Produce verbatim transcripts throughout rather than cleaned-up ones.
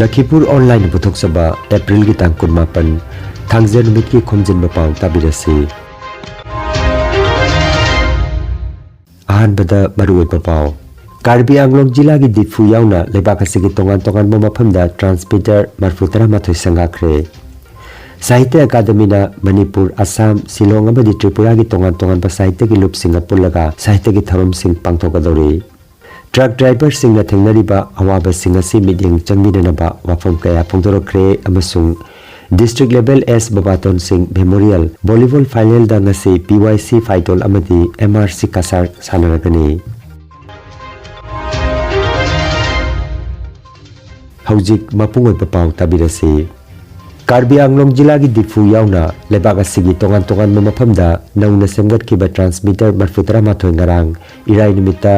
ꯂꯈꯤꯄꯨꯔ ꯑꯣꯟꯂꯥꯏꯟꯅ ꯄꯨꯊꯣꯛꯆꯕ ꯑꯦꯄ꯭ꯔꯤꯜꯒꯤ ꯇꯥꯡ ꯀꯨꯟꯃꯥꯄꯟ, ꯊꯥꯡꯖ ꯅꯨꯃꯤꯠꯀꯤ ꯈꯣꯝꯖꯤꯟꯕ ꯄꯥꯎ ꯇꯥꯕꯤꯔꯁꯤ꯫ ꯑꯍꯥꯟꯕꯗ ꯃꯔꯨꯑꯣꯏꯕ ꯄꯥꯎ꯫ ꯀꯥꯔꯕꯤ ꯑꯪꯂꯣꯡ ꯖꯤꯂꯥꯒꯤ ꯗꯤꯐꯨ ꯌꯥꯎꯅ ꯂꯩꯕꯥꯛ ꯑꯁꯤꯒꯤ ꯇꯣꯉꯥꯟ ꯇꯣꯉꯥꯟꯕ ꯃꯐꯝꯗ ꯇ꯭ꯔꯥꯟꯁꯃꯤꯇꯔ ꯃꯔꯐꯨ ꯇꯔꯥꯃꯥꯊꯣꯏ ꯁꯪꯒꯥꯈ꯭ꯔꯦ꯫ ꯁꯥꯍꯤꯇ꯭ꯌ ꯑꯦꯀꯥꯗꯃꯤꯅ ꯃꯅꯤꯄꯨꯔ, ꯑꯁꯥꯝ, ꯁꯤꯂꯣꯡ ꯑꯃꯗꯤ ꯇ꯭ꯔꯤꯄꯨꯔꯥꯒꯤ ꯇꯣꯉꯥꯟ ꯇꯣꯉꯥꯟꯕ ꯁꯥꯍꯤꯇ꯭ꯌꯒꯤ ꯂꯨꯞꯁꯤꯡꯒ ꯄꯨꯜꯂꯒ ꯁꯥꯍꯤꯇ꯭ꯌꯒꯤ ꯊꯧꯔꯝꯁꯤꯡ ꯄꯥꯡꯊꯣꯛꯀꯗꯧꯔꯤ꯫ ꯇ꯭ꯔꯛ ꯗ꯭ꯔꯥꯏꯚꯔꯁꯤꯡꯅ ꯊꯦꯡꯅꯔꯤꯕ ꯑꯋꯥꯕꯁꯤꯡ ꯑꯁꯤ ꯃꯤꯠꯌꯦꯡ ꯆꯪꯕꯤꯅꯅꯕ ꯋꯥꯐꯝ ꯀꯌꯥ ꯐꯣꯡꯗꯣꯔꯛꯈ꯭ꯔꯦ ꯑꯃꯁꯨꯡ ꯗꯤꯁꯇ꯭ꯔꯤꯛ ꯂꯦꯚꯦꯜ ꯑꯦꯁ ꯕꯕꯥꯇꯣꯟ ꯁꯤꯡ ꯃꯦꯃꯣꯔꯤꯌꯦꯜ ꯚꯣꯂꯤꯕꯣꯜ ꯐꯥꯏꯅꯦꯜꯗ ꯉꯁꯤ ꯄꯤ ꯋꯥꯏ ꯁꯤ ꯐꯥꯏꯇꯣꯜ ꯑꯃꯗꯤ ꯑꯦꯝ ꯑꯥꯔ ꯁꯤ ꯀꯁꯥꯔ ꯁꯥꯟꯅꯔꯒꯅꯤ꯫ ꯍꯧꯖꯤꯛ ꯃꯄꯨꯡ ꯑꯣꯏꯕ ꯄꯥꯎ ꯇꯥꯕꯤꯔꯁꯤ꯫ ꯀꯥꯔꯕꯤ ꯑꯪꯂꯣꯡ ꯖꯤꯂꯥꯒꯤ ꯗꯤꯐꯨ ꯌꯥꯎꯅ ꯂꯩꯕꯥꯛ ꯑꯁꯤꯒꯤ ꯇꯣꯉꯥꯟ ꯇꯣꯉꯥꯟꯕ ꯃꯐꯝꯗ ꯅꯧꯅ ꯁꯦꯝꯒꯠꯈꯤꯕ ꯇ꯭ꯔꯥꯟꯁꯃꯤꯇꯔ ꯃꯔꯐꯨ ꯇꯔꯥꯃꯥꯊꯣꯏ ꯉꯔꯥꯡ ꯏꯔꯥꯏ ꯅꯨꯃꯤꯠꯇ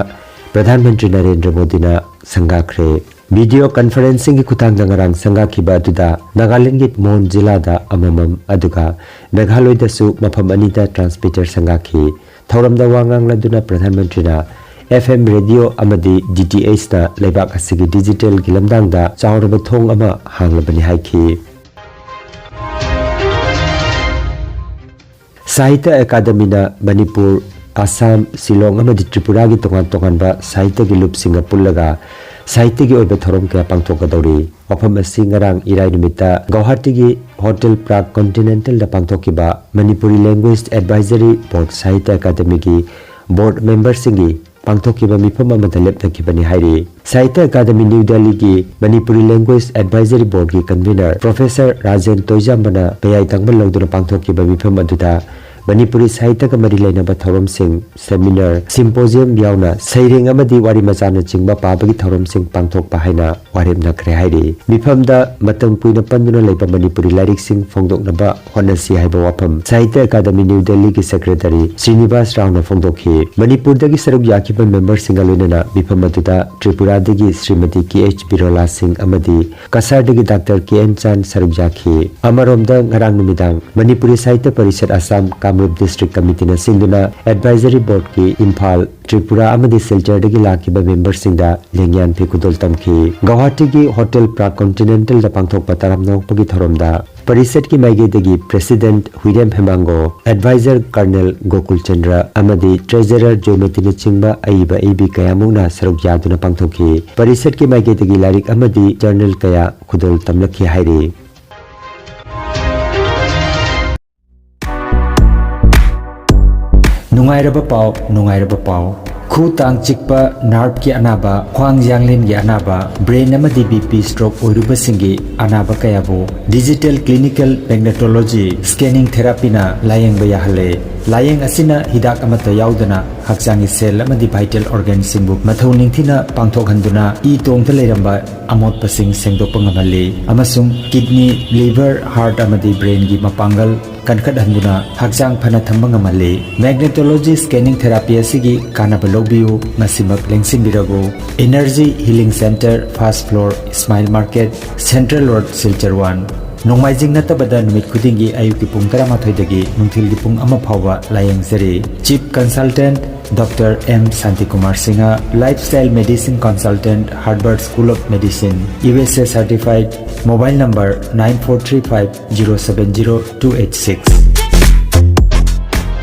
ꯄ꯭ꯔꯙꯥꯟ ꯃꯟꯇ꯭ꯔꯤ ꯅꯔꯦꯟꯗ꯭ꯔ ꯃꯣꯗꯤꯅ ꯁꯪꯒꯥꯈ꯭ꯔꯦ꯫ ꯚꯤꯗꯤꯑꯣ ꯀꯟꯐꯔꯦꯟꯁꯤꯡꯒꯤ ꯈꯨꯠꯊꯥꯡꯗ ꯉꯔꯥꯡ ꯁꯪꯒꯥꯈꯤꯕ ꯑꯗꯨꯗ ꯅꯥꯒꯥꯂꯦꯟꯒꯤ ꯃꯣꯟ ꯖꯤꯂꯥꯗ ꯑꯃꯃꯝ, ꯑꯗꯨꯒ ꯃꯦꯘꯥꯂꯣꯏꯗꯁꯨ ꯃꯐꯝ ꯑꯅꯤꯗ ꯇ꯭ꯔꯥꯟꯁꯃꯤꯇꯔ ꯁꯪꯒꯥꯈꯤ꯫ ꯊꯧꯔꯝꯗ ꯋꯥ ꯉꯥꯡꯂꯗꯨꯅ ꯄ꯭ꯔꯙꯥꯟ ꯃꯟꯇ꯭ꯔꯤꯅ ꯑꯦꯐ ꯑꯦꯝ ꯔꯦꯗꯤꯑꯣ ꯑꯃꯗꯤ ꯗꯤ ꯇꯤ ꯑꯩꯆꯅ ꯂꯩꯕꯥꯛ ꯑꯁꯤꯒꯤ ꯗꯤꯖꯤꯇꯦꯜꯒꯤ ꯂꯝꯗꯥꯡꯗ ꯆꯥꯎꯔꯕ ꯊꯣꯡ ꯑꯃ ꯍꯥꯡꯂꯕꯅꯤ ꯍꯥꯏꯈꯤ꯫ ꯁꯥꯍꯤꯇ꯭ꯌ ꯑꯦꯀꯥꯗꯃꯤꯅ ꯃꯅꯤꯄꯨꯔ, ꯑꯁꯥꯝ, ꯁꯤꯂꯣꯡ ꯑꯃꯗꯤ ꯇ꯭ꯔꯤꯄꯨꯔꯥꯒꯤ ꯇꯣꯉꯥꯟ ꯇꯣꯉꯥꯟꯕ ꯁꯥꯍꯤꯇ꯭ꯌꯒꯤ ꯂꯨꯞꯁꯤꯡꯒ ꯄꯨꯜꯂꯒ ꯁꯥꯍꯤꯇ꯭ꯌꯒꯤ ꯑꯣꯏꯕ ꯊꯧꯔꯝ ꯀꯌꯥ ꯄꯥꯡꯊꯣꯛꯀꯗꯧꯔꯤ꯫ ꯋꯥꯐꯝ ꯑꯁꯤ ꯉꯔꯥꯡ ꯏꯔꯥꯏ ꯅꯨꯃꯤꯠꯇ ꯒꯧꯍꯥꯇꯤꯒꯤ ꯍꯣꯇꯦꯜ ꯄ꯭ꯔꯥꯒ ꯀꯣꯟꯇꯤꯅꯦꯟꯇꯦꯜꯗ ꯄꯥꯡꯊꯣꯛꯈꯤꯕ Manipuri language advisory board Sahitya ꯑꯦꯀꯥꯗꯃꯤꯒꯤ ꯕꯣꯔꯗ ꯃꯦꯝꯕꯔꯁꯤꯡꯒꯤ ꯄꯥꯡꯊꯣꯛꯈꯤꯕ ꯃꯤꯐꯝ ꯑꯃꯗ ꯂꯦꯞꯅꯈꯤꯕꯅꯤ ꯍꯥꯏꯔꯤ꯫ ꯁꯥꯍꯤꯇ꯭ꯌ ꯑꯦꯀꯥꯗꯃꯤ ꯅ꯭ꯌꯨ ꯗꯦꯜꯂꯤꯒꯤ ꯃꯅꯤꯄꯨꯔꯤ ꯂꯦꯡꯒ꯭ꯋꯦꯖ ꯑꯦꯗꯚꯥꯏꯖꯔꯤ ꯕꯣꯔꯗꯀꯤ ꯀꯟꯚꯤꯅꯔ ꯄ꯭ꯔꯣꯐꯦꯁꯔ ꯔꯥꯖꯦꯟ ꯇꯣꯏꯖꯥꯝꯕꯅ ꯃꯌꯥꯏ ꯊꯪꯕ ꯂꯧꯗꯨꯅ ꯄꯥꯡꯊꯣꯛꯈꯤꯕ ꯃꯤꯐꯝ ꯑꯗꯨꯗ ꯃꯅꯤꯄꯨꯔꯤ ꯁꯥꯍꯤꯇ꯭ꯌꯒ ꯃꯔꯤ ꯂꯩꯅꯕ ꯊꯧꯔꯝꯁꯤꯡ, ꯁꯦꯃꯤꯅꯥꯔ, ꯁꯤꯝꯄꯣꯖꯤꯌꯝ ꯌꯥꯎꯅ ꯁꯩꯔꯦꯡ ꯑꯃꯗꯤ ꯋꯥꯔꯤ ꯃꯆꯥꯅꯆꯤꯡꯕ ꯄꯥꯕꯒꯤ ꯊꯧꯔꯝꯁꯤꯡ ꯄꯥꯡꯊꯣꯛꯄ ꯍꯥꯏꯅ ꯋꯥꯔꯦꯞꯅꯈ꯭ꯔꯦ ꯍꯥꯏꯔꯤ꯫ ꯃꯤꯐꯝꯗ ꯃꯇꯝ ꯀꯨꯏꯅ ꯄꯟꯗꯨꯅ ꯂꯩꯕ ꯃꯅꯤꯄꯨꯔꯤ ꯂꯥꯏꯔꯤꯛꯁꯤꯡ ꯐꯣꯡꯗꯣꯛꯅꯕ ꯍꯣꯠꯅꯁꯤ ꯍꯥꯏꯕ ꯋꯥꯐꯝ ꯁꯥꯍꯤꯇ꯭ꯌ ꯑꯦꯀꯥꯗꯃꯤ ꯅ꯭ꯌꯨ ꯗꯦꯜꯂꯤꯒꯤ ꯁꯦꯀ꯭ꯔꯦꯇꯔꯤ ꯁ꯭ꯔꯤꯅꯤꯕꯥꯁ ꯔꯥꯎꯅ ꯐꯣꯡꯗꯣꯛꯈꯤ꯫ ꯃꯅꯤꯄꯨꯔꯗꯒꯤ ꯁꯔꯨꯛ ꯌꯥꯈꯤꯕ ꯃꯦꯝꯕꯔꯁꯤꯡꯒ ꯂꯣꯏꯅꯅ ꯃꯤꯐꯝ ꯑꯗꯨꯗ ꯇ꯭ꯔꯤꯄꯨꯔꯥꯗꯒꯤ ꯁ꯭ꯔꯤꯃꯇꯤ ꯀꯦ ꯑꯩꯆ ꯕꯤꯔꯣꯂꯥ ꯁꯤꯡ ꯑꯃꯗꯤ ꯀꯁꯥꯔꯗꯒꯤ ꯗꯥꯛꯇꯔ ꯀꯦ ꯑꯦꯟ ꯆꯥꯟ ꯁꯔꯨꯛ ꯌꯥꯈꯤ꯫ ꯑꯃꯔꯣꯝꯗ ꯉꯔꯥꯡ ꯅꯨꯃꯤꯗꯥꯡ ꯃꯅꯤꯄꯨꯔꯤ ꯁꯥꯍꯤꯇ꯭ꯌ ꯄꯔꯤꯁꯠ ꯑꯁꯥꯝ ꯃꯨꯞ ꯗꯤꯁꯇ꯭ꯔꯤꯛ ꯀꯃꯤꯇꯤꯅ ꯁꯤꯟꯗꯨꯅ ꯑꯦꯗꯚꯥꯏꯖꯔꯤ ꯕꯣꯔꯗꯀꯤ ꯏꯝꯐꯥꯜ, ꯇ꯭ꯔꯤꯄꯨꯔꯥ ꯑꯃꯗꯤ ꯁꯤꯜꯆꯔꯗꯒꯤ ꯂꯥꯛꯈꯤꯕ ꯃꯦꯝꯕꯔꯁꯤꯡꯗ ꯂꯦꯡꯌꯥꯟ ꯐꯤ ꯈꯨꯗꯣꯜ ꯇꯝꯈꯤ꯫ ꯒꯧꯍꯥꯇꯤꯒꯤ ꯍꯣꯇꯦꯜ ꯄ꯭ꯔꯥ ꯀꯣꯟꯇꯤꯅꯦꯟꯇꯦꯜꯗ ꯄꯥꯡꯊꯣꯛꯄ ꯇꯔꯥꯝꯅ ꯑꯣꯛꯄꯒꯤ ꯊꯧꯔꯝꯗ ꯄꯔꯤꯁꯠꯀꯤ ꯃꯥꯏꯀꯩꯗꯒꯤ president Huirem Hemango, advisor colonel Gokul Chandra ꯑꯃꯗꯤ ꯇ꯭ꯔꯦꯖꯔꯔ ꯖꯣꯏꯃꯇꯤꯅꯆꯤꯡꯕ ꯑꯏꯕ ꯑꯏꯕꯤ ꯀꯌꯥꯃꯨꯛꯅ ꯁꯔꯨꯛ ꯌꯥꯗꯨꯅ ꯄꯥꯡꯊꯣꯛꯈꯤ꯫ ꯄꯔꯤꯁꯠꯀꯤ ꯃꯥꯏꯀꯩꯗꯒꯤ ꯂꯥꯏꯔꯤꯛ ꯑꯃꯗꯤ ꯖꯔꯅꯦꯜ ꯀꯌꯥ ꯈꯨꯗꯣꯜ ꯇꯝꯂꯛꯈꯤ ꯍꯥꯏꯔꯤ꯫ ꯅꯨꯡꯉꯥꯏꯔꯕ ꯄꯥꯎ, ꯅꯨꯡꯉꯥꯏꯔꯕ ꯄꯥꯎ꯫ ꯈꯨ ꯇꯥꯡ ꯆꯤꯛꯄ, ꯅꯥꯔꯚꯀꯤ ꯑꯅꯥꯕ, ꯈ꯭ꯋꯥꯡ ꯌꯥꯡꯂꯦꯟꯒꯤ ꯑꯅꯥꯕ, ꯕ꯭ꯔꯦꯟ ꯑꯃꯗꯤ ꯕꯤ ꯄꯤ ꯁ꯭ꯇ꯭ꯔꯣꯛ ꯑꯣꯏꯔꯨꯕꯁꯤꯡꯒꯤ ꯑꯅꯥꯕ ꯀꯌꯥꯕꯨ ꯗꯤꯖꯤꯇꯦꯜ ꯀ꯭ꯂꯤꯅꯤꯀꯦꯜ ꯃꯦꯒꯅꯦꯇꯣꯂꯣꯖꯤ ꯁ꯭ꯀꯦꯅꯤꯡ ꯊꯦꯔꯥꯄꯤꯅ ꯂꯥꯌꯦꯡꯕ ꯌꯥꯍꯜꯂꯦ꯫ ꯂꯥꯌꯦꯡ ꯑꯁꯤꯅ ꯍꯤꯗꯥꯛ ꯑꯃꯠꯇ ꯌꯥꯎꯗꯅ ꯍꯛꯆꯥꯡꯒꯤ ꯁꯦꯜ ꯑꯃꯗꯤ ꯚꯥꯏꯇꯦꯜ ꯑꯣꯔꯒꯥꯟꯁꯤꯡꯕꯨ ꯃꯊꯧ ꯅꯤꯡꯊꯤꯅ ꯄꯥꯡꯊꯣꯛꯍꯟꯗꯨꯅ ꯏ ꯇꯣꯡꯗ ꯂꯩꯔꯝꯕ ꯑꯃꯣꯠꯄꯁꯤꯡ ꯁꯦꯡꯗꯣꯛꯄ ꯉꯝꯍꯜꯂꯤ ꯑꯃꯁꯨꯡ ꯀꯤꯗꯅꯤ, ꯂꯤꯚꯔ, ꯍꯥꯔꯠ ꯑꯃꯗꯤ ꯕ꯭ꯔꯦꯟꯒꯤ ꯃꯄꯥꯡꯒꯜ ꯀꯟꯈꯠꯍꯟꯗꯨꯅ ꯍꯛꯆꯥꯡ ꯐꯅ ꯊꯝꯕ ꯉꯝꯍꯜꯂꯤ꯫ ꯃꯦꯒꯅꯦꯇꯣꯂꯣꯖꯤ ꯁ꯭ꯀꯦꯅꯤꯡ ꯊꯦꯔꯥꯄꯤ ꯑꯁꯤꯒꯤ ꯀꯥꯟꯅꯕ ꯂꯧꯕꯤꯌꯨ, ꯉꯁꯤꯃꯛ ꯂꯦꯡꯁꯤꯟꯕꯤꯔꯕꯨ꯫ Energy healing centre, first floor, Ismail market, central road, Silchar one. ꯅꯣꯡꯃꯥꯏꯖꯤꯡ ꯅꯠꯇꯕꯗ ꯅꯨꯃꯤꯠ ꯈꯨꯗꯤꯡꯒꯤ ꯑꯌꯨꯛꯀꯤ ꯄꯨꯡ ꯇꯔꯥꯃꯥꯊꯣꯏꯗꯒꯤ ꯅꯨꯡꯊꯤꯜꯒꯤ ꯄꯨꯡ ꯑꯃ ꯐꯥꯎꯕ ꯂꯥꯌꯦꯡꯖꯔꯤ꯫ Chief consultant doctor M Shantikumar Singh, lifestyle medicine consultant, Harvard school of medicine, U S A certified, mobile number nine four three five zero seven zero two eight six.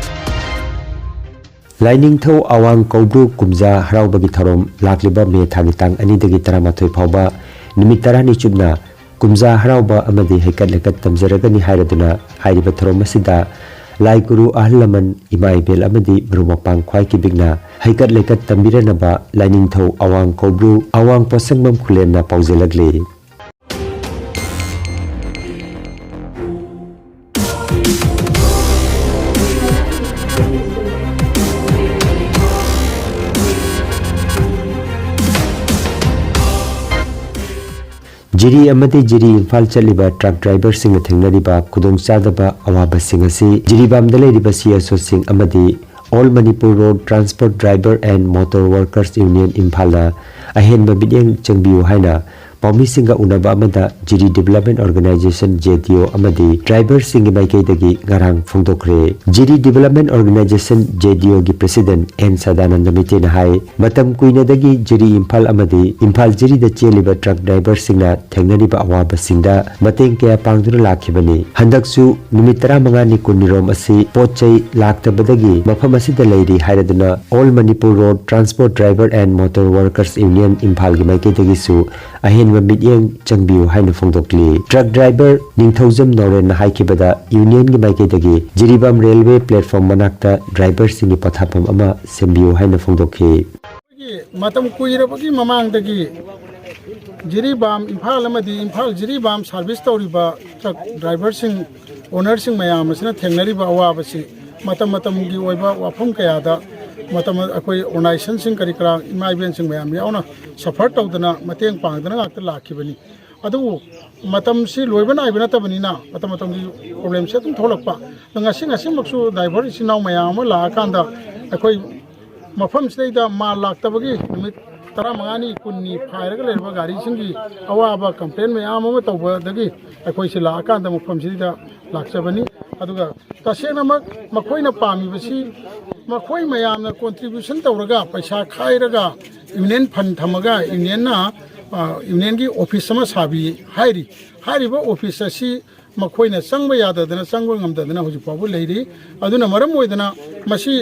ꯂꯥꯏꯅꯤꯡꯊꯧ ꯑꯋꯥꯡ ꯀꯧꯕ꯭ꯔꯨ ꯀꯨꯝꯖꯥ ꯍꯔꯥꯎꯕꯒꯤ ꯊꯧꯔꯝ ꯂꯥꯛꯂꯤꯕ ꯃꯦ ꯊꯥꯒꯤ ꯇꯥꯡ ꯑꯅꯤꯗꯒꯤ ꯇꯔꯥꯃꯥꯊꯣꯏ ꯐꯥꯎꯕ ꯅꯨꯃꯤꯠ ꯇꯔꯥꯅꯤ ꯆꯨꯞꯅ ꯀꯨꯝꯖꯥ ꯍꯔꯥꯎꯕ ꯑꯃꯗꯤ ꯍꯩꯀꯠ ꯂꯩꯀꯠ ꯇꯝꯖꯔꯒꯅꯤ ꯍꯥꯏꯔꯗꯨꯅ ꯍꯥꯏꯔꯤꯕ ꯊꯧꯔꯝ ꯑꯁꯤꯗ ꯂꯥꯏ ꯒꯨꯔꯨ, ꯑꯍꯜ ꯂꯃꯟ, ꯏꯃꯥ ꯏꯕꯦꯜ ꯑꯃꯗꯤ ꯃꯔꯨꯞ ꯃꯄꯥꯡ ꯈ꯭ꯋꯥꯏ ꯀꯤꯕꯤꯛꯅ ꯍꯩꯀꯠ ꯂꯩꯀꯠ ꯇꯝꯕꯤꯔꯅꯕ ꯂꯥꯏꯅꯤꯡꯊꯧ ꯑꯋꯥꯡ ꯀꯧꯕ꯭ꯔꯨ ꯑꯋꯥꯡ ꯄꯣꯠꯁꯪꯕꯝ ꯈꯨꯂꯦꯟꯅ ꯄꯥꯎꯖꯦꯜꯂꯛꯂꯤ꯫ ꯖꯤꯔꯤ ꯑꯃꯗꯤ ꯖꯤꯔꯤ ꯏꯝꯐꯥꯜ ꯆꯠꯂꯤꯕ ꯇ꯭ꯔꯛ ꯗ꯭ꯔꯥꯏꯚꯔꯁꯤꯡꯅ ꯊꯦꯡꯅꯔꯤꯕ ꯈꯨꯗꯣꯡꯆꯥꯗꯕ ꯑꯋꯥꯕꯁꯤꯡ ꯑꯁꯤ ꯖꯤꯔꯤꯕꯥꯝꯗ ꯂꯩꯔꯤꯕ ꯁꯤ ꯑꯦꯁ ꯑꯣꯁꯤꯡ ꯑꯃꯗꯤ All Manipur Road Transport Driver and Motor Workers Union ꯏꯝꯐꯥꯜꯅ ꯑꯍꯦꯟꯕ ꯃꯤꯠꯌꯦꯡ ꯆꯪꯕꯤꯌꯨ ꯍꯥꯏꯅ ꯄꯥꯎꯃꯤꯁꯤꯡꯒ ꯎꯅꯕ ꯑꯃꯗ ꯖꯤꯔꯤ Development Organisation, JDO, ꯑꯃꯗꯤ ꯗ꯭ꯔꯥꯏꯚꯔꯁꯤꯡꯒꯤ ꯃꯥꯏꯀꯩꯗꯒꯤ ꯉꯔꯥꯡ ꯐꯣꯡꯗꯣꯛꯈ꯭ꯔꯦ꯫ ꯖꯤꯔꯤ Development Organisation, JDOꯒꯤ President ꯑꯦꯟ ꯁꯗꯥꯅꯟꯗ ꯃꯩꯇꯩꯅ ꯍꯥꯏ, ꯃꯇꯝ ꯀꯨꯏꯅꯗꯒꯤ ꯖꯤꯔꯤ ꯏꯝꯐꯥꯜ ꯑꯃꯗꯤ ꯏꯝꯐꯥꯜ ꯖꯤꯔꯤꯗ ꯆꯦꯜꯂꯤꯕ ꯇ꯭ꯔꯛ ꯗ꯭ꯔꯥꯏꯚꯔꯁꯤꯡꯅ ꯊꯦꯡꯅꯔꯤꯕ ꯑꯋꯥꯕꯁꯤꯡꯗ ꯃꯇꯦꯡ ꯀꯌꯥ ꯄꯥꯡꯗꯨꯅ ꯂꯥꯛꯈꯤꯕꯅꯤ꯫ ꯍꯟꯗꯛꯁꯨ ꯅꯨꯃꯤꯠ ꯇꯔꯥꯃꯉꯥꯅꯤ ꯀꯨꯟꯅꯤꯔꯣꯝ ꯑꯁꯤ ꯄꯣꯠ ꯆꯩ ꯂꯥꯛꯇꯕꯗꯒꯤ ꯃꯐꯝ ꯑꯁꯤꯗ ꯂꯩꯔꯤ ꯍꯥꯏꯔꯗꯨꯅ All Manipur Road Transport Driver and Motor Workers Union ꯏꯝꯐꯥꯜꯒꯤ ꯃꯥꯏꯀꯩꯗꯒꯤꯁꯨ ꯑꯍꯦꯟꯕ ꯃꯤꯠꯌꯦꯡ ꯆꯪꯕꯤꯌꯨ ꯍꯥꯏꯅ ꯐꯣꯡꯗꯣꯛꯂꯤ꯫ ꯇ꯭ꯔꯛ ꯗ꯭ꯔꯥꯏꯚꯔ ꯅꯤꯡꯊꯧꯖꯝ ꯅꯥꯎꯔꯦꯟꯅ ꯍꯥꯏꯈꯤꯕꯗ, ꯌꯨꯅꯤꯌꯟꯒꯤ ꯃꯥꯏꯀꯩꯗꯒꯤ ꯖꯤꯔꯤꯕꯥꯝ ꯔꯦꯜꯋꯦ ꯄ꯭ꯂꯦꯠꯐꯣꯝ ꯃꯅꯥꯛꯇ ꯗ꯭ꯔꯥꯏꯚꯔꯁꯤꯡꯒꯤ ꯄꯣꯊꯥꯐꯝ ꯑꯃ ꯁꯦꯝꯕꯤꯌꯨ ꯍꯥꯏꯅ ꯐꯣꯡꯗꯣꯛꯈꯤ꯫ ꯑꯩꯈꯣꯏꯒꯤ ꯃꯇꯝ ꯀꯨꯏꯔꯕꯒꯤ ꯃꯃꯥꯡꯗꯒꯤ ꯖꯤꯔꯤꯕꯥꯝ ꯏꯝꯐꯥꯜ ꯑꯃꯗꯤ ꯏꯝꯐꯥꯜ ꯖꯤꯔꯤꯕꯥꯝ ꯁꯥꯔꯚꯤꯁ ꯇꯧꯔꯤꯕ ꯇ꯭ꯔꯛ ꯗ꯭ꯔꯥꯏꯚꯔꯁꯤꯡ, ꯑꯣꯅꯔꯁꯤꯡ ꯃꯌꯥꯝ ꯑꯁꯤꯅ ꯊꯦꯡꯅꯔꯤꯕ ꯑꯋꯥꯕꯁꯤ ꯃꯇꯝ ꯃꯇꯝꯒꯤ ꯑꯣꯏꯕ ꯋꯥꯐꯝ ꯀꯌꯥꯗ ꯃꯇꯝ ꯑꯩꯈꯣꯏ ꯑꯣꯔꯒꯅꯥꯏꯖꯦꯁꯟꯁꯤꯡ ꯀꯔꯤ ꯀꯔꯥ, ꯏꯃꯥ ꯏꯕꯦꯟꯁꯤꯡ ꯃꯌꯥꯝ ꯌꯥꯎꯅ ꯁꯐꯔ ꯇꯧꯗꯅ, ꯃꯇꯦꯡ ꯄꯥꯡꯗꯅ ꯉꯥꯛꯇ ꯂꯥꯛꯈꯤꯕꯅꯤ꯫ ꯑꯗꯨꯕꯨ ꯃꯇꯝꯁꯤ ꯂꯣꯏꯕ ꯅꯥꯏꯕ ꯅꯠꯇꯕꯅꯤꯅ ꯃꯇꯝ ꯃꯇꯝꯒꯤ ꯄ꯭ꯔꯣꯕ꯭ꯂꯦꯝꯁꯤ ꯑꯗꯨꯝ ꯊꯣꯛꯂꯛꯄ꯫ ꯑꯗꯣ ꯉꯁꯤ, ꯉꯁꯤꯃꯛꯁꯨ ꯗ꯭ꯔꯥꯏꯚꯔ ꯏꯆꯤꯟ ꯏꯅꯥꯎ ꯃꯌꯥꯝ ꯑꯃ ꯂꯥꯛꯑꯀꯥꯟꯗ ꯑꯩꯈꯣꯏ ꯃꯐꯝꯁꯤꯗꯩꯗ ꯃꯥꯜ ꯂꯥꯛꯇꯕꯒꯤ ꯅꯨꯃꯤꯠ ꯇꯔꯥꯃꯉꯥꯅꯤ, ꯀꯨꯟꯅꯤ ꯐꯥꯏꯔꯒ ꯂꯩꯔꯕ ꯒꯥꯔꯤꯁꯤꯡꯒꯤ ꯑꯋꯥꯕ ꯀꯝꯄ꯭ꯂꯦꯟ ꯃꯌꯥꯝ ꯑꯃ ꯇꯧꯕꯗꯒꯤ ꯑꯩꯈꯣꯏꯁꯤ ꯂꯥꯛꯑꯀꯥꯟꯗ ꯃꯐꯝꯁꯤꯗ ꯂꯥꯛꯆꯕꯅꯤ꯫ ꯑꯗꯨꯒ ꯇꯁꯦꯡꯅꯃꯛ ꯃꯈꯣꯏꯅ ꯄꯥꯝꯃꯤꯕꯁꯤ, ꯃꯈꯣꯏ ꯃꯌꯥꯝꯅ ꯀꯣꯟꯇ꯭ꯔꯤꯕ꯭ꯌꯨꯁꯟ ꯇꯧꯔꯒ, ꯄꯩꯁꯥ ꯈꯥꯏꯔꯒ, ꯌꯨꯅꯤꯌꯟ ꯐꯟ ꯊꯝꯃꯒ, ꯌꯨꯅꯤꯌꯟꯅ, ꯑ, ꯌꯨꯅꯤꯌꯟꯒꯤ ꯑꯣꯐꯤꯁ ꯑꯃ ꯁꯥꯕꯤ ꯍꯥꯏꯔꯤ꯫ ꯍꯥꯏꯔꯤꯕ ꯑꯣꯐꯤꯁ ꯑꯁꯤ ꯃꯈꯣꯏꯅ ꯆꯪꯕ ꯌꯥꯗꯗꯅ, ꯆꯪꯕ ꯉꯝꯗꯗꯅ ꯍꯧꯖꯤꯛ ꯐꯥꯎꯕ ꯂꯩꯔꯤ꯫ ꯑꯗꯨꯅ ꯃꯔꯝ ꯑꯣꯏꯗꯅ ꯃꯁꯤ,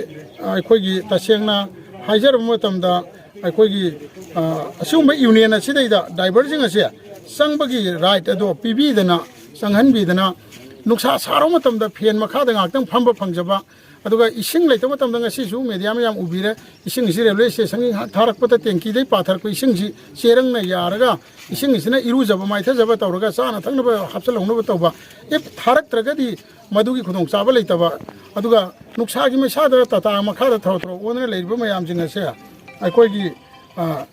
ꯑ, ꯑꯩꯈꯣꯏꯒꯤ ꯇꯁꯦꯡꯅ ꯍꯥꯏꯖꯔꯕ ꯃꯇꯝꯗ, ꯑꯩꯈꯣꯏꯒꯤ, ꯑ, ꯑꯁꯤꯒꯨꯝꯕ ꯌꯨꯅꯤꯌꯟ ꯑꯁꯤꯗꯩꯗ ꯗ꯭ꯔꯥꯏꯚꯔꯁꯤꯡ ꯑꯁꯦ ꯆꯪꯕꯒꯤ ꯔꯥꯏꯠ ꯑꯗꯣ ꯄꯤꯕꯤꯗꯅ, ꯆꯪꯍꯟꯕꯤꯗꯅ, ꯅꯨꯡꯁꯥ ꯁꯥꯔꯕ ꯃꯇꯝꯗ ꯐꯦꯟ ꯃꯈꯥꯗ ꯉꯥꯏꯍꯥꯛꯇꯪ ꯐꯝꯕ ꯐꯪꯖꯕ, ꯑꯗꯨꯒ ꯏꯁꯤꯡ ꯂꯩꯇꯕ ꯃꯇꯝꯗ, ꯉꯁꯤꯁꯨ ꯃꯦꯗꯤꯌꯥ ꯃꯌꯥꯝ ꯎꯕꯤꯔꯦ, ꯏꯁꯤꯡꯁꯤ ꯔꯦꯜꯋꯦ ꯁ꯭ꯇꯦꯁꯟꯒꯤ ꯉꯥꯏꯍꯥꯛ ꯊꯥꯔꯛꯄꯗ ꯇꯦꯡꯀꯤꯗꯩ ꯄꯥꯊꯔꯛꯄ ꯏꯁꯤꯡꯁꯤ ꯆꯦꯔꯪꯅ ꯌꯥꯔꯒ, ꯏꯁꯤꯡꯁꯤꯅ ꯏꯔꯨꯖꯕ ꯃꯥꯏꯊꯖꯕ ꯇꯧꯔꯒ ꯆꯥꯅ ꯊꯛꯅꯕ ꯍꯥꯞꯆꯤꯜꯍꯧꯅꯕ ꯇꯧꯕ꯫ ꯏꯐ ꯊꯥꯔꯛꯇ꯭ꯔꯒꯗꯤ ꯃꯗꯨꯒꯤ ꯈꯨꯗꯣꯡꯆꯥꯕ ꯂꯩꯇꯕ꯫ ꯑꯗꯨꯒ ꯅꯨꯡꯁꯥꯒꯤ ꯃꯩꯁꯥꯗ ꯇꯥꯇꯥ ꯃꯈꯥꯗ ꯊꯧꯔ ꯊꯧꯔ ꯑꯣꯟꯗꯅ ꯂꯩꯔꯤꯕ ꯃꯌꯥꯝꯁꯤꯡ ꯑꯁꯦ ꯑꯩꯈꯣꯏꯒꯤ, ꯑ,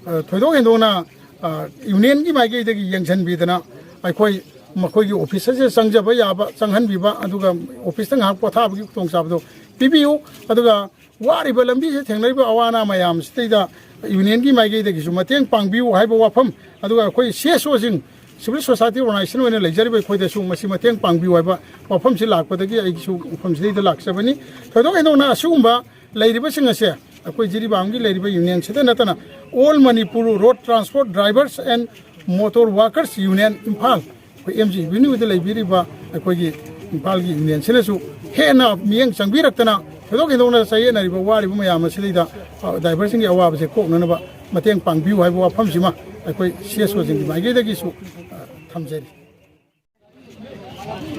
ꯑ, ꯊꯣꯏꯗꯣꯛ ꯍꯦꯟꯗꯣꯛꯅ, ꯑ, ꯌꯨꯅꯤꯌꯟꯒꯤ ꯃꯥꯏꯀꯩꯗꯒꯤ ꯌꯦꯡꯁꯤꯟꯕꯤꯗꯅ ꯑꯩꯈꯣꯏ ꯃꯈꯣꯏꯒꯤ ꯑꯣꯐꯤꯁ ꯑꯁꯦ ꯆꯪꯖꯕ ꯌꯥꯕ, ꯆꯪꯍꯟꯕꯤꯕ, ꯑꯗꯨꯒ ꯑꯣꯐꯤꯁꯇ ꯉꯥꯏꯍꯥꯛ ꯄꯣꯊꯥꯕꯒꯤ ꯈꯨꯗꯣꯡꯆꯥꯕꯗꯣ ꯄꯤꯕꯤꯌꯨ꯫ ꯑꯗꯨꯒ ꯋꯥꯔꯤꯕ ꯂꯝꯕꯤꯁꯤꯗ ꯊꯦꯡꯅꯔꯤꯕ ꯑꯋꯥ ꯑꯅꯥ ꯃꯌꯥꯝꯁꯤꯗꯩꯗ ꯌꯨꯅꯤꯌꯟꯒꯤ ꯃꯥꯏꯀꯩꯗꯒꯤꯁꯨ ꯃꯇꯦꯡ ꯄꯥꯡꯕꯤꯌꯨ ꯍꯥꯏꯕ ꯋꯥꯐꯝ, ꯑꯗꯨꯒ ꯑꯩꯈꯣꯏ ꯁꯤ ꯑꯦꯁ ꯑꯣꯁꯤꯡ, ꯁꯤꯚꯤꯜ ꯁꯣꯁꯥꯏꯇꯤ ꯑꯣꯔꯒꯅꯥꯏꯖꯦꯁꯟ ꯑꯣꯏꯅ ꯂꯩꯖꯔꯤꯕ ꯑꯩꯈꯣꯏꯗꯁꯨ ꯃꯁꯤ ꯃꯇꯦꯡ ꯄꯥꯡꯕꯤꯌꯨ ꯍꯥꯏꯕ ꯋꯥꯐꯝꯁꯤ ꯂꯥꯛꯄꯗꯒꯤ ꯑꯩꯒꯤꯁꯨ ꯃꯐꯝꯁꯤꯗꯩꯗ ꯂꯥꯛꯆꯕꯅꯤ꯫ ꯊꯣꯏꯗꯣꯛ ꯍꯦꯟꯗꯣꯛꯅ ꯑꯁꯤꯒꯨꯝꯕ ꯂꯩꯔꯤꯕꯁꯤꯡ ꯑꯁꯦ ꯑꯩꯈꯣꯏ ꯖꯤꯔꯤꯕꯥꯝꯒꯤ ꯂꯩꯔꯤꯕ ꯌꯨꯅꯤꯌꯟꯁꯤꯗ ꯅꯠꯇꯅ All Manipur Road Transport Drivers and Motor Workers Union Imphal, ꯑꯩꯈꯣꯏ ꯑꯦꯝ ꯖꯤ ꯑꯦꯕꯤꯅ꯭ꯌꯨꯗ ꯂꯩꯕꯤꯔꯤꯕ ꯑꯩꯈꯣꯏꯒꯤ ꯏꯝꯐꯥꯜꯒꯤ ꯌꯨꯅꯤꯌꯟꯁꯤꯅꯁꯨ ꯍꯦꯟꯅ ꯃꯤꯠꯌꯦꯡ ꯆꯪꯕꯤꯔꯛꯇꯅ ꯊꯣꯏꯗꯣꯛ ꯍꯦꯟꯗꯣꯛꯅ ꯆꯌꯦꯠꯅꯔꯤꯕ ꯋꯥꯔꯤꯕ ꯃꯌꯥꯝ ꯑꯁꯤꯗꯩꯗ, ꯑ, ꯗ꯭ꯔꯥꯏꯚꯔꯁꯤꯡꯒꯤ ꯑꯋꯥꯕꯁꯦ ꯀꯣꯛꯅꯅꯕ ꯃꯇꯦꯡ ꯄꯥꯡꯕꯤꯌꯨ ꯍꯥꯏꯕ ꯋꯥꯐꯝꯁꯤꯃ ꯑꯩꯈꯣꯏ ꯁꯤ ꯑꯦꯁ ꯑꯣꯁꯤꯡꯒꯤ ꯃꯥꯏꯀꯩꯗꯒꯤꯁꯨ, ꯑ, ꯊꯝꯖꯔꯤ꯫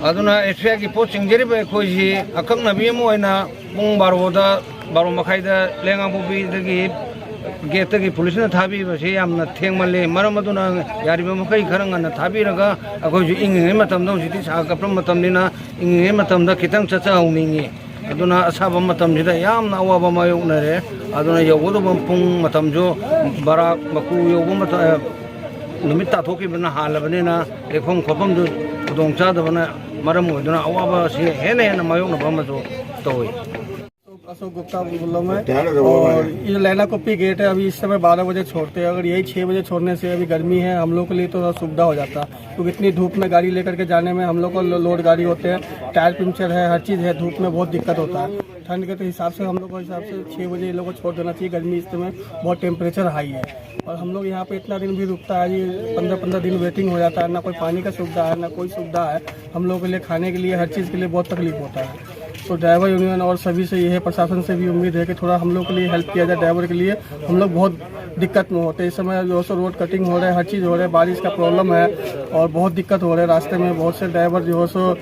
ꯑꯗꯨꯅ ꯑꯦꯁ ꯕꯤ ꯑꯥꯏꯒꯤ ꯄꯣꯠ ꯆꯤꯡꯖꯔꯤꯕ ꯑꯩꯈꯣꯏꯁꯤ ꯑꯀꯛꯅꯕꯤ ꯑꯃ ꯑꯣꯏꯅ ꯄꯨꯡ ꯕꯥꯔꯣꯗ, ꯕꯥꯔꯣ ꯃꯈꯥꯏꯗ ꯂꯩꯉꯥꯡꯄꯣꯛꯄꯤꯗꯒꯤ ꯒꯦꯠꯇꯒꯤ ꯄꯨꯂꯤꯁꯅ ꯊꯥꯕꯤꯕꯁꯤ ꯌꯥꯝꯅ ꯊꯦꯡꯃꯜꯂꯤ꯫ ꯃꯔꯝ ꯑꯗꯨꯅ ꯌꯥꯔꯤꯕ ꯃꯈꯩ ꯈꯔ ꯉꯟꯅ ꯊꯥꯕꯤꯔꯒ ꯑꯩꯈꯣꯏꯁꯨ ꯏꯪꯉꯤꯉꯩ ꯃꯇꯝꯗ, ꯍꯧꯖꯤꯛꯇꯤ ꯁꯥ ꯀꯞꯄ ꯃꯇꯝꯅꯤꯅ ꯏꯪꯉꯤꯉꯩ ꯃꯇꯝꯗ ꯈꯤꯇꯪ ꯆꯠꯆꯍꯧꯅꯤꯡꯉꯤ꯫ ꯑꯗꯨꯅ ꯑꯁꯥꯕ ꯃꯇꯝꯁꯤꯗ ꯌꯥꯝꯅ ꯑꯋꯥꯕ ꯃꯥꯌꯣꯛꯅꯔꯦ꯫ ꯑꯗꯨꯅ ꯌꯧꯒꯗꯧꯕ ꯄꯨꯡ ꯃꯇꯝꯁꯨ ꯕꯔꯥꯛ ꯃꯀꯨ ꯌꯧꯕ ꯃꯇꯝ, ꯅꯨꯃꯤꯠ ꯇꯥꯊꯣꯛꯈꯤꯕꯅ ꯍꯥꯜꯂꯕꯅꯤꯅ ꯂꯦꯛꯐꯝ ꯈꯣꯠꯐꯝꯗꯨ ꯈꯨꯗꯣꯡꯆꯥꯗꯕꯅ ꯃꯔꯝ ꯑꯣꯏꯗꯨꯅ ꯑꯋꯥꯕ ꯑꯁꯤ ꯍꯦꯟꯅ ꯍꯦꯟꯅ ꯃꯥꯌꯣꯛꯅꯕ ꯑꯃꯁꯨ ꯇꯧꯏ꯫ अशोक गुप्ता बोल रहा हूँ मैं। ध्यान रखो और मैं। ये लैलाकोपी गेट है, अभी इस समय बारह बजे छोड़ते हैं। अगर यही छः बजे छोड़ने से, अभी गर्मी है, हम लोग के लिए तो थोड़ा सुविधा हो जाता, क्योंकि इतनी धूप में गाड़ी लेकर के जाने में हम लोग को लो-, लोड गाड़ी होते हैं, टायर पंचर है, हर चीज़ है, धूप में बहुत दिक्कत होता है। ठंड के तो हिसाब से, हम लोग के हिसाब से छः बजे ये लोग को छोड़ देना चाहिए। गर्मी इस समय बहुत टेम्परेचर हाई है और हम लोग यहाँ पे इतना दिन भी रुकता है, ये पन्द्रह पन्द्रह दिन वेटिंग हो जाता है, ना कोई पानी का सुविधा है, ना कोई सुविधा है। हम लोगों के लिए खाने के लिए, हर चीज़ के लिए बहुत तकलीफ होता है। तो ड्राइवर यूनियन और सभी से ये है, प्रशासन से भी उम्मीद है कि थोड़ा हम लोग के लिए हेल्प किया जाए। ड्राइवर के लिए हम लोग बहुत दिक्कत में होते हैं। इस समय जो है सो रोड कटिंग हो रहा है, हर चीज़ हो रहा है, बारिश का प्रॉब्लम है और बहुत दिक्कत हो रहा है रास्ते में। बहुत से ड्राइवर जो है सो,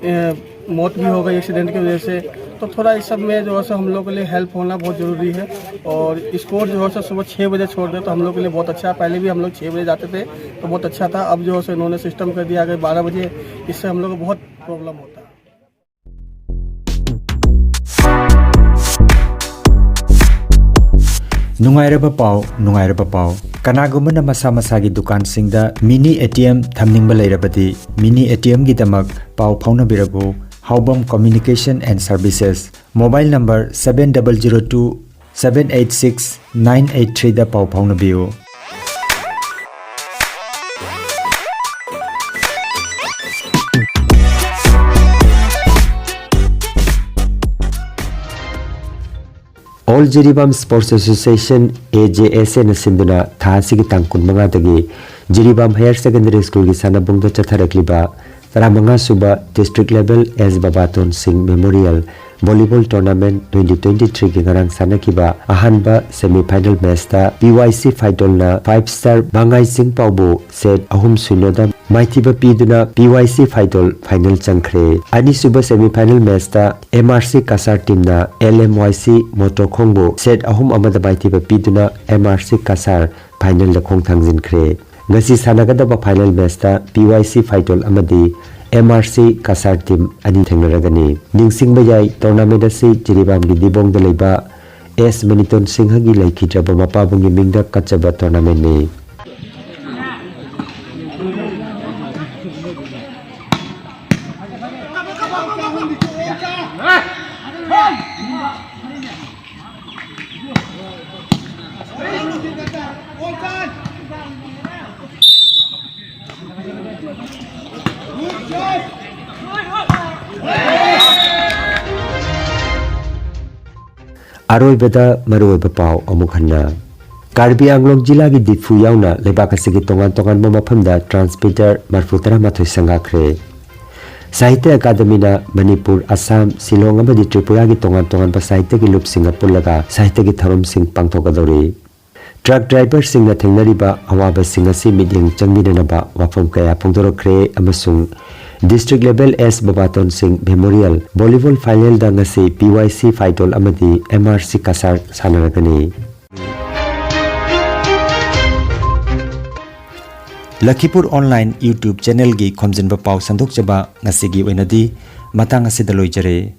ए, मौत भी हो गई एक्सीडेंट की वजह से। तो थोड़ा इस सब में जो है सो हम लोग के लिए हेल्प होना बहुत ज़रूरी है। और इसको जो है सो सुबह छः बजे छोड़ दे तो हम लोग के लिए बहुत अच्छा है। पहले भी हम लोग छः बजे जाते थे तो बहुत अच्छा था, अब जो है सो इन्होंने सिस्टम कर दिया आगे बारह बजे, इससे हम लोग को बहुत प्रॉब्लम होता है। ꯅꯨꯡꯉꯥꯏꯔꯕ ꯄꯥꯎ, ꯅꯨꯡꯉꯥꯏꯔꯕ ꯄꯥꯎ꯫ ꯀꯅꯥꯒꯨꯝꯕꯅ ꯃꯁꯥ ꯃꯁꯥꯒꯤ ꯗꯨꯀꯥꯟꯁꯤꯡꯗ ꯃꯤꯅꯤ ꯑꯦ ꯇꯤ ꯑꯦꯝ ꯊꯝꯅꯤꯡꯕ ꯂꯩꯔꯕꯗꯤ, ꯃꯤꯅꯤ ꯑꯦ ꯇꯤ ꯑꯦꯝꯒꯤꯗꯃꯛ ꯄꯥꯎ ꯐꯥꯎꯅꯕꯤꯔꯕꯨ꯫ Haobam Communication and Services, mobile number seven double zero two seven eight six nine eight three ꯗ ꯄꯥꯎ ꯐꯥꯎꯅꯕꯤꯌꯨ꯫ All Jiribam Sports Association, A J S A ꯅ ꯁꯤꯟꯗꯨꯅ ꯊꯥ ꯑꯁꯤꯒꯤ ꯇꯥꯡ ꯀꯨꯟꯃꯉꯥꯗꯒꯤ ꯖꯤꯔꯤꯕꯥꯝ Higher Secondary School ꯒꯤ ꯁꯥꯟꯅꯕꯨꯡꯗ ꯆꯠꯊꯔꯛꯂꯤꯕ ꯇꯔꯥꯃꯉꯥ ꯁꯨꯕ District Level S ꯕꯕꯥꯇꯣꯟ ꯁꯤꯡ Memorial Volleyball Tournament twenty twenty-three ꯒꯤ ꯉꯔꯥꯡ ꯁꯥꯟꯅꯈꯤꯕ ꯑꯍꯥꯟꯕ semi final match ꯇ P Y C ꯐꯥꯏꯗꯣꯜꯅ Five Star ꯃꯉꯥꯏ ꯆꯤꯡꯄꯥꯎꯕꯨ set ꯑꯍꯨꯝ ꯁꯤꯅꯣꯗ ꯃꯥꯏꯊꯤꯕ ꯄꯤꯗꯨꯅ P Y C ꯐꯥꯏꯗꯣꯜ final ꯆꯪꯈ꯭ꯔꯦ꯫ ꯑꯅꯤꯁꯨꯕ semi final match ꯇ M R C Cachar team ꯅ L M Y C ꯃꯣꯇꯣꯈꯣꯡꯕꯨ set ꯑꯍꯨꯝ ꯑꯃꯗ ꯃꯥꯏꯊꯤꯕ ꯄꯤꯗꯨꯅ M R C Cachar final ꯗ ꯈꯣꯡ ꯊꯥꯡꯖꯤꯟꯈ꯭ꯔꯦ꯫ ꯉꯁꯤ ꯁꯥꯟꯅꯒꯗꯕ final match ꯇ P Y C ꯐꯥꯏꯗꯣꯜ ꯑꯃꯗꯤ M R C Cachar team ꯑꯅꯤ ꯊꯦꯡꯅꯔꯒꯅꯤ꯫ ꯅꯤꯡꯁꯤꯡꯕ ꯌꯥꯏ, tournament ꯑꯁꯤ ꯖꯤꯔꯤꯕꯥꯝꯒꯤ ꯗꯤꯕꯣꯡꯗ ꯂꯩꯕ S ꯃꯅꯤꯇꯣꯟ ꯁꯤꯡꯍꯒꯤ ꯂꯩꯈꯤꯗ꯭ꯔꯕ ꯃꯄꯥꯕꯨꯡꯒꯤ ꯃꯤꯡꯗ ꯀꯠꯆꯕ tournament ꯅꯤ꯫ ꯑꯔꯣꯏꯕꯗ ꯃꯔꯨꯑꯣꯏꯕ ꯄꯥꯎ ꯑꯃꯨꯛ ꯍꯟꯅ꯫ ꯀꯥꯔꯕꯤ ꯑꯪꯂꯣꯡ ꯖꯤꯂꯥꯒꯤ ꯗꯤꯐꯨ ꯌꯥꯎꯅ ꯂꯩꯕꯥꯛ ꯑꯁꯤꯒꯤ ꯇꯣꯉꯥꯟ ꯇꯣꯉꯥꯟꯕ ꯃꯐꯝꯗ transmitter ꯃꯔꯐꯨ ꯇꯔꯥꯃꯥꯊꯣꯏ ꯁꯪꯒꯥꯈ꯭ꯔꯦ꯫ ꯁꯥꯍꯤꯇ꯭ꯌ ꯑꯀꯥꯗꯃꯤꯅ ꯃꯅꯤꯄꯨꯔ, ꯑꯁꯥꯝ, ꯁꯤꯂꯣꯡ ꯑꯃꯗꯤ ꯇ꯭ꯔꯤꯄꯨꯔꯥꯒꯤ ꯇꯣꯉꯥꯟ ꯇꯣꯉꯥꯟꯕ ꯁꯥꯍꯤꯇ꯭ꯌꯒꯤ ꯂꯨꯞꯁꯤꯡꯒ ꯄꯨꯜꯂꯒ ꯁꯥꯍꯤꯇ꯭ꯌꯒꯤ ꯊꯧꯔꯝꯁꯤꯡ ꯄꯥꯡꯊꯣꯛꯀꯗꯧꯔꯤ꯫ Truck driver ꯁꯤꯡꯅ ꯊꯦꯡꯅꯔꯤꯕ ꯑꯋꯥꯕꯁꯤꯡ ꯑꯁꯤ ꯃꯤꯠꯌꯦꯡ ꯆꯪꯕꯤꯅꯅꯕ ꯋꯥꯐꯝ ꯀꯌꯥ ꯐꯣꯡꯗꯣꯔꯛꯈ꯭ꯔꯦ ꯑꯃꯁꯨꯡ District Level S ꯕꯕꯥꯇꯣꯟ ꯁꯤꯡ Memorial Volleyball Final ꯗ ꯉꯁꯤ P Y C ꯐꯥꯏꯗꯣꯜ ꯑꯃꯗꯤ M R C Cachar ꯁꯥꯟꯅꯔꯒꯅꯤ꯫ ꯂꯈꯤꯄꯨꯔ Online YouTube channel ꯒꯤ ꯈꯣꯝꯖꯤꯟꯕ ꯄꯥꯎ ꯁꯟꯗꯣꯛꯆꯕ ꯉꯁꯤꯒꯤ ꯑꯣꯏꯅꯗꯤ ꯃꯇꯥꯡ ꯑꯁꯤꯗ ꯂꯣꯏꯖꯔꯦ꯫